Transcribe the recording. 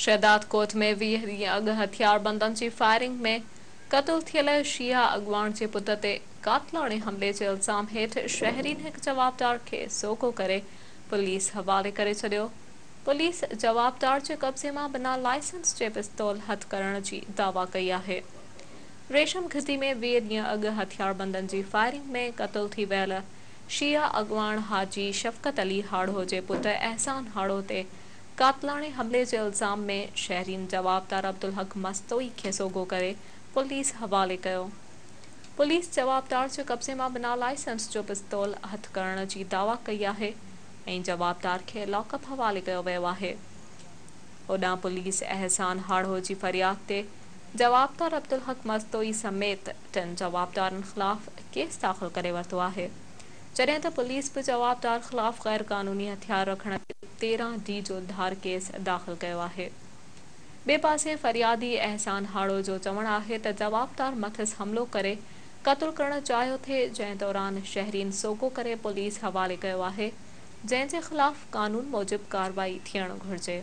شهدادڪوٽ ۾ 20 ڏينهن اڳ هٿياربندن جي فائرنگ ۾ قتل ٿيل شيعا اڳواڻ جي پٽ تي قاتلاڻي حملي جي الزام هيٺ شهرين هڪ جوابدار کي سوگهو ڪري پوليس حوالي ڪري ڇڏيو. پوليس جوابدار جي قبضي مان بنا لائسنس جي پستول هٿ ڪرڻ جي دعويٰ ڪئي آهي. ريشم گهٽي ۾ 20 ڏينهن اڳ هٿياربندن جي فائرنگ ۾ قتل ٿي ويل شيعا اڳواڻ حاجي شفقت علي هاڙهو جي پٽ احسان هاڙهو تي قاتلاڻي حملي جي الزام ۾ شهرين جوابدار عبدالحق مستوئي کي سوگهو ڪري پوليس حوالي ڪيو. پوليس جوابدار جي قبضي مان بنا لائسنس جو پستول هٿ ڪرڻ جي دعويٰ ڪئي آهي ۽ جوابدار کي لاڪ اپ حوالي ڪيو ويو آهي. هوڏانهن پوليس احسان هاڙهو جي فرياد تي جوابدار عبدالحق مستوئي سميت ٽن جوابدارن خلاف ڪيس داخل ڪري ورتو آهي. جڏهن ته پوليس به جوابدار خلاف غير قانوني هٿيار رکڻ تي 13 ڊي جو ڌار ڪيس داخل ڪيو آهي. ٻئي پاسي فريادي احسان هاڙهو جو چوڻ آهي ته جوابدار مٿس حملو ڪري قتل ڪرڻ چاهيو ٿي، جنهن دوران شهرين سوگهو ڪري پوليس حوالي ڪيو آهي، جنهن جي خلاف قانون موجب ڪارروائي ٿيڻ گهرجي.